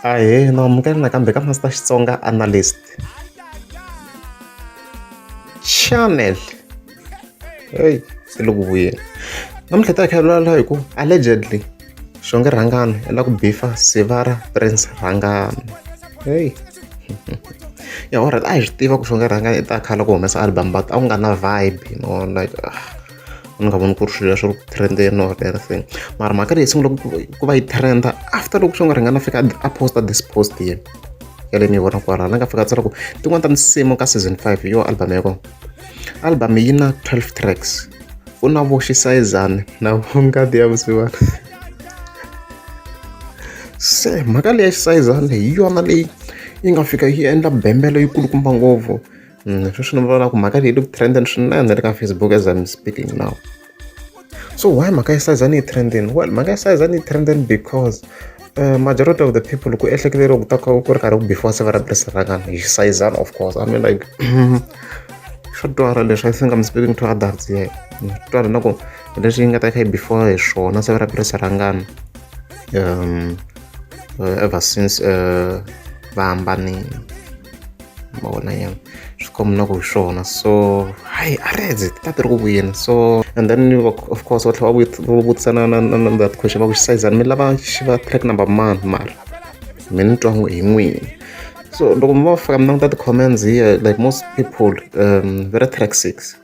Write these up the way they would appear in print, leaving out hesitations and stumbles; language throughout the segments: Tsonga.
Ahee na amukela nakambe ka Master Xitsonga Analyst Channel. Hey, se le ku vuyeni. Namuntlha ta kha vulavula hi ku allegedly Xongi Rhangani i lava ku bifa Sivara Prince Rhangani. Hey. Ya alright a hi swi tiva ku Xongi Rhangani i ta kha lava ku humesa album but a ku nga na vibe you know like ah. Ni nga voni ku ri swilo leswi ri ku trend-eni or anything mara mhaka leyi sungula ku va yi trend-a after loko Xongi Rhangani a fika a post-a this post here ya leyi mi yi vonaka kwalano a nga fika a tsala ku tin'wani ta tinsimu ka season 5 hi yona album ya kona album yi na 12 tracks ku na vo xisayizani na vo ngati ya vusiwana se mhaka leyi ya xisayizani hi yona leyi yi nga fika yi endla bembelo yi kulukumba ngopfu. Sweswi ni vona ku mhaka leyi yi le ku trend-eni swinene na le ka Facebook as I'm speaking now. So why mhaka ya Sayizani yi trend-ini? Well mhaka ya Sayizani yi trend-ini because majority of the people ku ehleketeriwa ku ta ku ku ri karhi ku bifiwa Sivara Rhangani hi Sayizani of course. I mean like swo twala leswi I think I'm speaking to adults here. Twala na ku leswi yi nga ta yi kha yi bifiwa hi swona Sivara Rhangani ever since va hambanile. Ma vona nyana swi komba na ku hi swona so hayi a reds ti ta ti ri ku vuyeni so and then of course va tlhela va vutisa na na na that question va ku xisayizani mi lava xi va track number mani mara mi ni twa hi n'wini so loko mi va fika mi languta ti-comments here like most people va ri track 6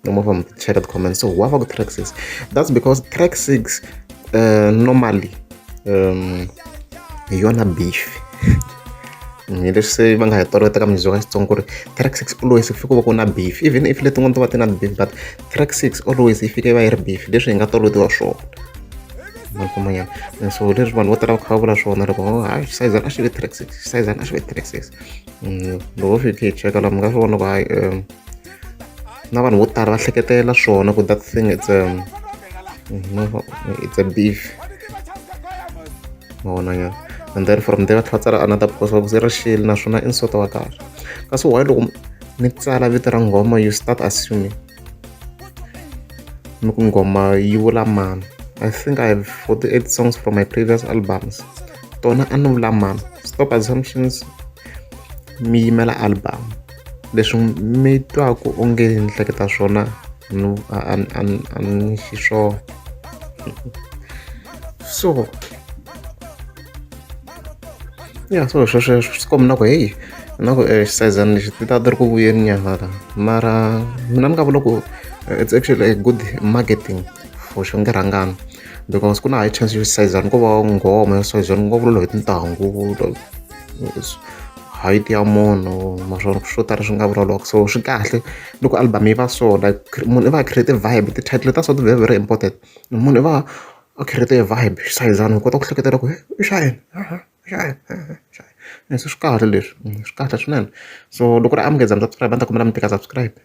loko mo fa check ti-comments so why va ku track 6 that's because track 6 normally hi yona beef hi leswi se va nga hi toloveta ka music wa Xitsonga ku ri track 6 always ku fika ku va ku na beef even if letin'wana to va ti na beef but track 6 always yi fika yi va yi ri beef leswi hi nga tolovetiwa swona ma kuma nyana and so leswi vanhu vo tala va kha va vula swona loko hayi xisayizani a xi ve track 6 xisayizani a xi ve track 6 loko fike hi cheka la mi nga swi vona ku hayi na vanhu vo tala va hleketela swona ku that thing it's a beef ma vona nyana and then from there va tlhela va tsala another post va ku se ri xile naswona i nsota wa kahle kasi why loko mi tsala vito ra nghoma you start assuming mi ku nghoma yi vula mani I think I have 48 songs from my previous albums tona a ni vula mani stop assumptions mi yimela album leswi mi twaku onge ni hleketa swona a ni xiswona so ya so sweswo swi komba na ku heyi na ku xisayizani lexi ti ta ti ri ku vuyeni nyana la mara mina ni nga vula ku it's actually a good marketing for Xongi Rhangani because ku na high chance yo xisayizani ko va nghoma ya xisayizani ku nga vulavula hi tintangu height ya munhu naswona swo tala swi nga vulavuriwaka so swi kahle loko album yi va so like munhu i va a create vibe ti-title ta so ti very very important munhu i va a create vibe xisayizani u kota ku hleketela ku i xa yena i xa yena i xa yena se swi kahle leswi swi kahle swinene so loko ri amukeza mi subscribe a ni ta kombela mi tika subscribe.